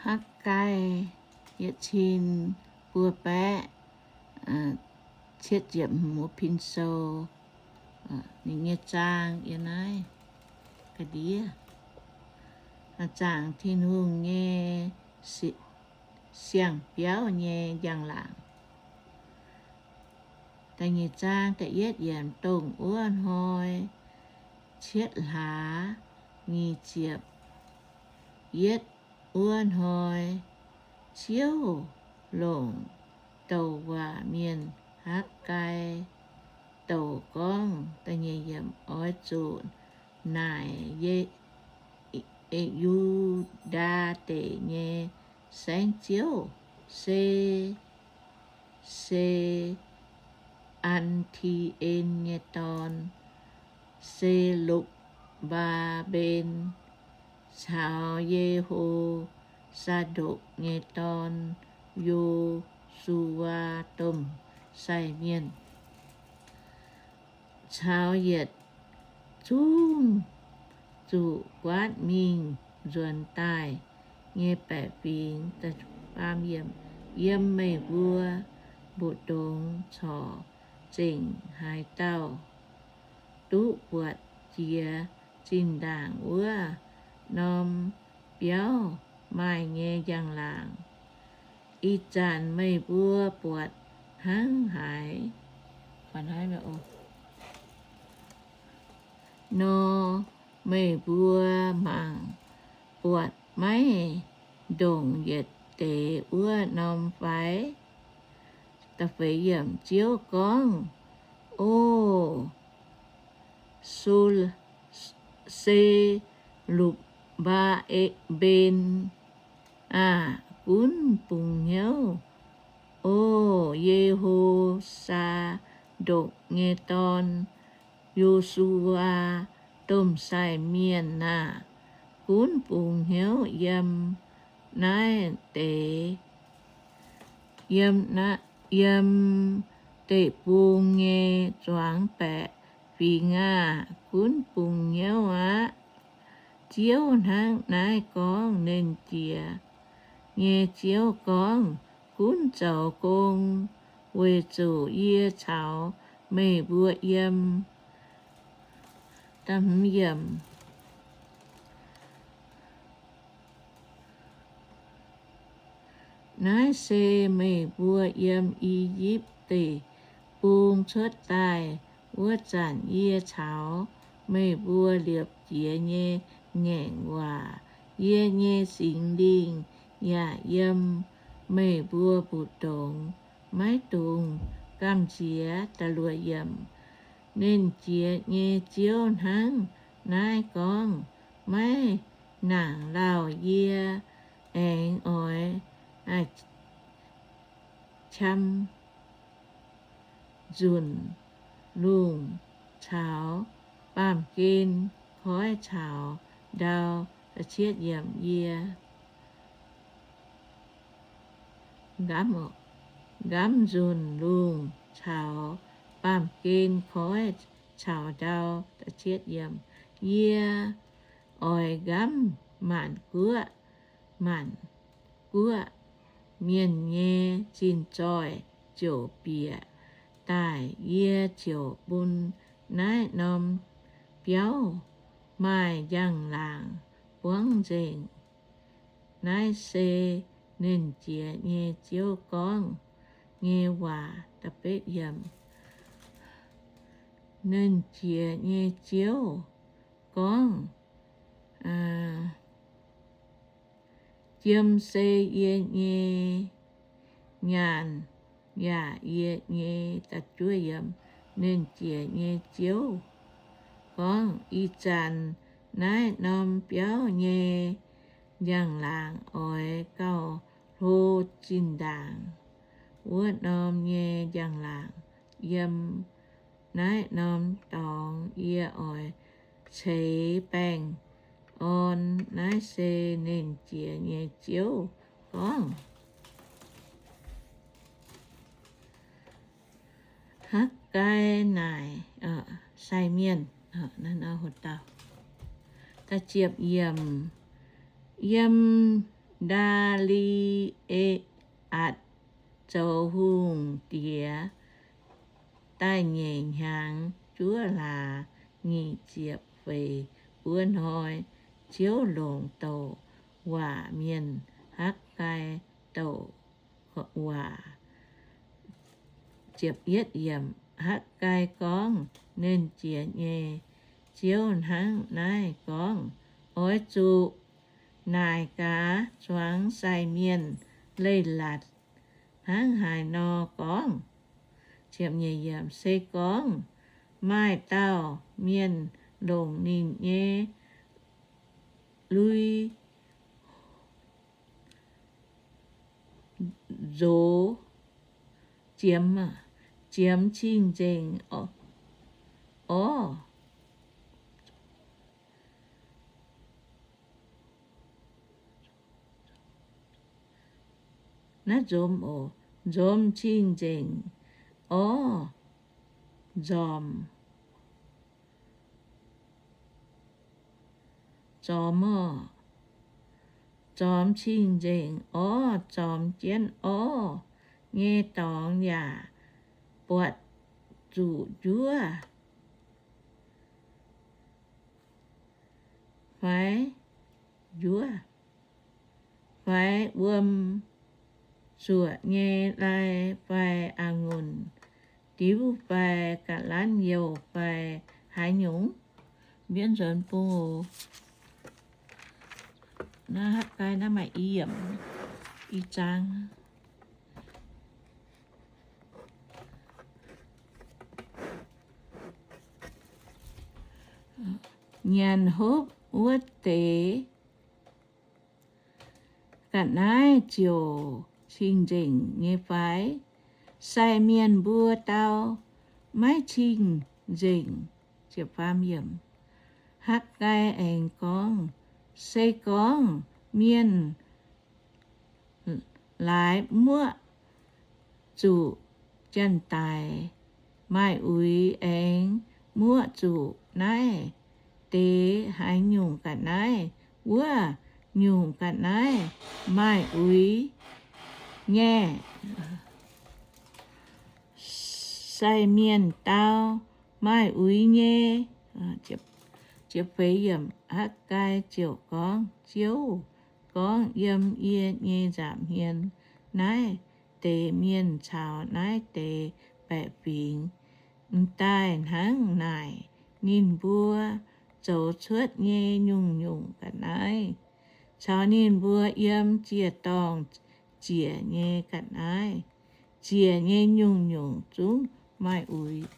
Hakv^gai yietc cin buo baeqv cietv ziepc hmz pin sou. Ninh nyei zaang yiem naaiv ga'ndiev. Zaangc Tin-Hungh nyei siang-biauv nyei njang-laangc. Da'nyeic zaang da'yietv yiemc, dongh wuov hnoi cietv hlaax nyic ziepc yietv wuov hnoi, Ziouv longc douc waac mienh Hakv^gai douc gorngv, oix zuqc naaic Yu^ndaa Deic nyei saengv-ziouv, se Se^an^ti^en nyei dorn, Se^lupv^mbaa^mben, caux Ye^ho^saa^ndokc nyei dorn, Yo^su^waa, domh sai mienh, caux yietc zungv zuqc guaatv mingh nzuonx daaih nyei baeqc fingx, yiem meih mbuo mbu'ndongx corc zengc haaix dauh duqv buatc jiex zinh ndaangc wuov norm biauv maaih nyei njang-laangc. Ih zanc meih mbuo buatc hnangv haaix nor, meih mbuo mangc buatc maiv ndongc yietc deix wuov norm fai? Ziouv gorngv, O Se^lupv^mbaa^mben aah! Gunv bungx hnyouv. O Ye^ho^saa^ndokc nyei dorn, Yo^su^waa, domh sai mienh aah! Gunv bungx hnyouv yiem naaiv deix, yiem, yiem deic-bung nyei zuangx baeqc fingx aah! Gunv bungx hnyouv aqv. Ziouv hnangv naaiv gorngv. Nernh Jiex nyei Ziouv gorngv, Gunv zoux gong, weic zuqc yie caux meih mbuo yiem. Naaiv se meih mbuo yiem I^yipv Deic-Bung cuotv daaih wuov zanc yie caux meih mbuo liepc jiez nyei ngaengc waac. Yie nyei Singx Lingh yaac yiem meih mbuo mbu'ndongx, maiv dungx gamh nziex. Nernh Jiex nyei Ziouv hnangv naaiv gorngv, Maiv nangc lauh yie aengx oix qam nzunc lungh caux baamh gen koiv caux ndau. Yie nqamv nzunc lungh caux baamh gen koiv caux ndau. Yie oix nqamv maanc guoqv, maanc guoqv mienh nyei zinh zoih ziouc bieqc daaih. Yie ziouc bun naaiv norm biauv maaih njang-laangc buangv nzengc. Naaiv se Nernh Jiex nyei Ziouv gorngv nyei waac. Nernh Jiex nyei Ziouv gorngv, Jiem se yie nyei nyaanh, yaac yie nyei. Nernh Jiex nyei Ziouv gorngv, Ih zanc naaiv norm biauv nyei njang-laangc oix gauh hlo zinh ndaangc wuov norm nyei njang-laangc. Yiem naaiv norm dorngx yie oix ceix baengh orn. Naaiv se Nernh Jiex nyei Ziouv gorngv. Hakv^gai naaic sai mienh, yiem Ndaa^li^e^atc zoux hungh diex da'nyeic hnyangx juov hlaax nyic ziepc feix wuov hnoi, Ziouv longc douc waac mienh Hakv^gai douc waac. Hakv^gai gorngv, Nernh Jiex nyei Ziouv hnangv naaiv gorngv, Oix zuqc naaic gaax zuangx sai mienh leiz-latc hnangv haaix nor gorngv. Se gorngv maaih dauh mienh longc ninh nyei lui nzox jiemx, jiemx cing-nzengc orv. Naaiv nzomz oc, nzomz cing-nzengc orv, nzormc, zormx orv, zormx cing-nzengc orv, zormx jienv orv nyei dorngx yaac buatc zuqc njuov fai njuov fai wuom zuoqc nyei lai fai a'ngunc diuv fai ga'lanv youh fai haaix nyungc. Mbienv nzuonx bung oc. Naaiv Hakv^gai naaiv maaih i yiemc, i zaang. Nyanc hopv wuov deix ga'naaiv ziouc cing-nzengc nyei fai? Sai mienh mbuo dau maiv cing-nzengc. Hakv^gai aengx gorngv, Se gorngv mienh laaix muoqv zuqc janx-daic, maaih uix aengx muoqv zuqc naaiv deix haaix nyungc ga'naaiv, wuov nyungc ga'naaiv maaih uix nyei. Sai mienh dau, Maaih uix nyei. Hakv^gai ziouc gorngv, Ziouv gorngv, Yiem yie nyei nza'hmien naaiv deix mienh caux naaiv deix baeqc fingx m'daaih hnangv naaic, ninh mbuo zoux cuotv nyei nyungc-nyungc ga'naaiv, caux ninh mbuo yiem ziec-dorngh ziec nyei ga'naaiv, ziec nyei nyungc-nyungc zungv maaih uix.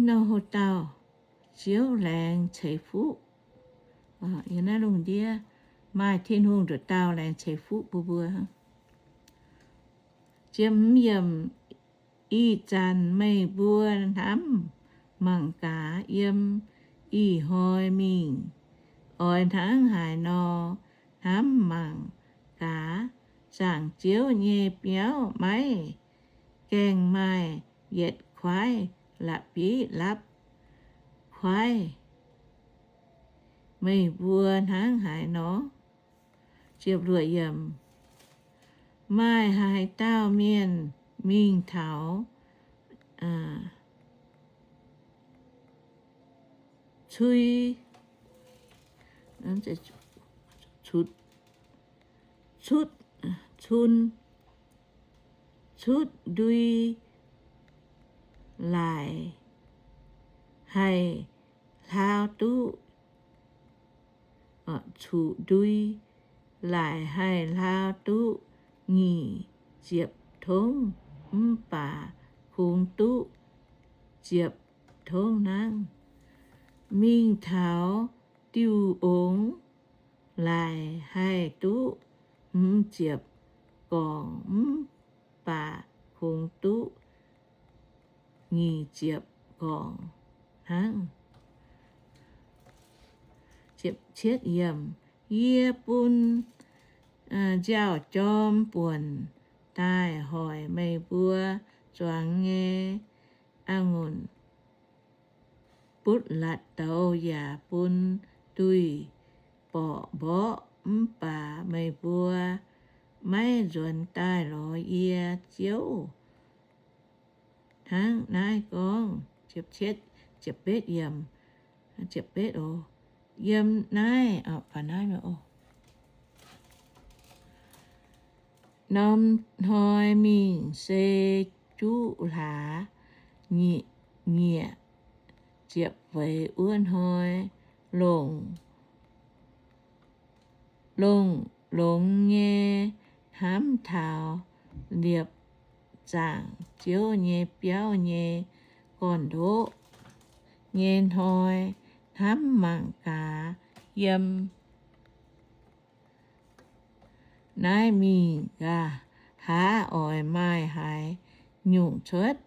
Nor ho dauh Ziouv laengz ceix fuqv. Yiem naaiv lungh ndiev maaih Tin-Hungh nduqc dauh laengz ceix fuqv bun mbuo. Ih zanc meih mbuo hnamv mangc gaax, yiem ih hnoi mingh oix hnangv haaix nor hnamv mangc gaax. Zaangc Ziouv nyei biauv maiv gaengh maaih yietc kuaaiv la'bieiv lapv kuaaiv meih mbuo hnangv haaix nor. Maaih haaix dauh mienh mingh taux cui, cutv, cutv, cutv ndui laaic haih hlaau duqv, cuqv ndui laaic haih hlaau duqv nyic ziepc tongv, mv baac kungx duqv ziepc tongv hnangv. Mingh taux diuh ongx laaic haih duqv hmz ziepc gorngc, mv baac kungx duqv nyic ziepc gorngc hnangv. Yie bun nziaaux-jorm buonc daaih hoic meih mbuo zuangx nyei a'ngunc butv latc douz yaac bun duih borqc mborqv. Mv baac meih mbuo maiv nzuonx daaih lorz yie, Ziouv hnangv naaiv gorngv. Yiem naaiv, norm hnoi mingh se juqv hlaax nyieqc ziepc feix wuov hnoi, longc, longx nyei hnamv taux liepc zaangc Ziouv nyei biauv nyei gorn-ndoqv nyei hnoi, hnamv mangc gaax yiem naaiv mingh nqa'haav oix maaih haaix nyungc cuotv.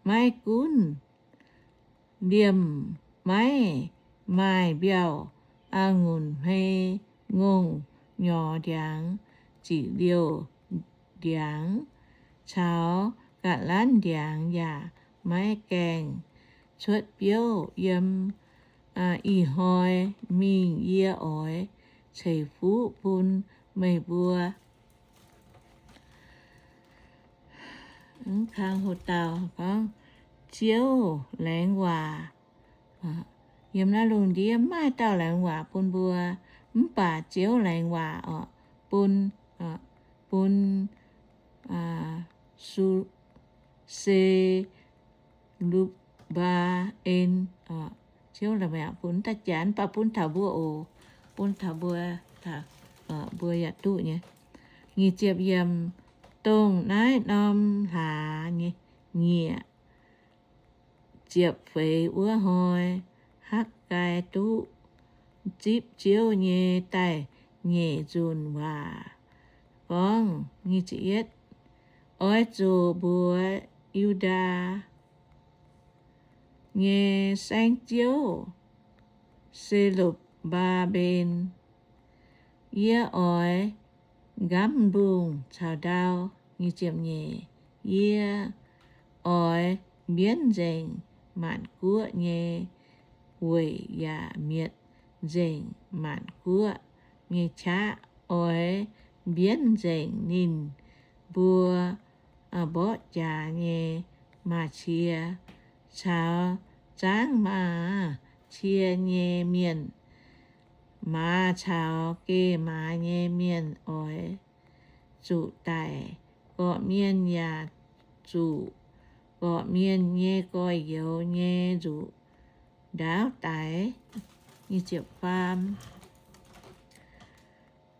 Maiv gunv liemh maiv maaih mbiauh, a'ngunc hmei ngongh nyorx ndiangx, ziqc liouh ndiangx caux ga'lanv ndiangx yaac maiv gaengh cuotv biouv. Yiem ih hnoi mingh yie oix ceix fuqv bun meih mbuo. Ziouv laengz waac. Yiem naaiv lungh ndiev maaih dauh laengz waac bun mbuo, mv baac Ziouv laengz waac oc, bun, bun Su, Se, Lupv, Mbaa, En. Ziouv laengz waac bun daaih janx, mv baac bun taux mbuo oc, bun taux mbuo, mbuo yaac duqv nyei. Nyic ziepc yiemc. Dongh naaiv norm hlaax nyei nyieqc ziepc feix wuov hnoi, Hakv^gai duqv zipv Ziouv nyei da'nyeic nzunc waac gorngv. Oix zuqc mbuox Yu^ndaa nyei saengv-ziouv, Se^lupv^mbaa^mben, Yie oix nqamv mbungh caux ndau. Yie oix mbienv nzengc maanc guoqv nyei weic yaac mietc nzengc maanc guoqv nyei qaqv. Oix mbienv nzengc ninh mbuo mborqv jaax nyei maaz-cie caux zaangv maaz-cie nyei mienh. Maaz caux geh maaz nyei mienh oix zuqc daic. Gorqv-mienh yaac zuqc gorqv-mienh nyei gorx-youz nyei nzuqc ndaauv daix.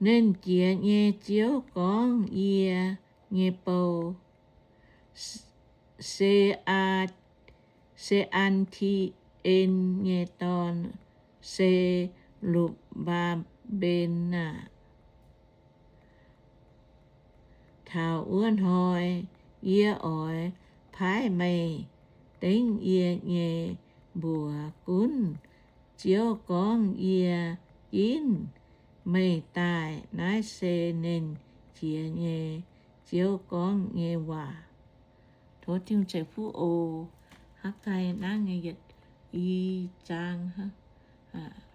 Nernh Jiex nyei Ziouv gorngv yie nyei bou, Se, Se^an^ti^en nyei dorn, Se^lupv^mbaa^mben aah! Taux wuov hnoi yie oix paaiv meih dengv yie nyei mbuox gunv. Ziouv gorngv, Yie ginv meih daaih. Naaiv se Nernh Jiex nyei Ziouv gorngv nyei waac. Tov Tin-Hungh ceix fuqv oc. Hakv^gai nangv nyei yietc i zaang hnangv.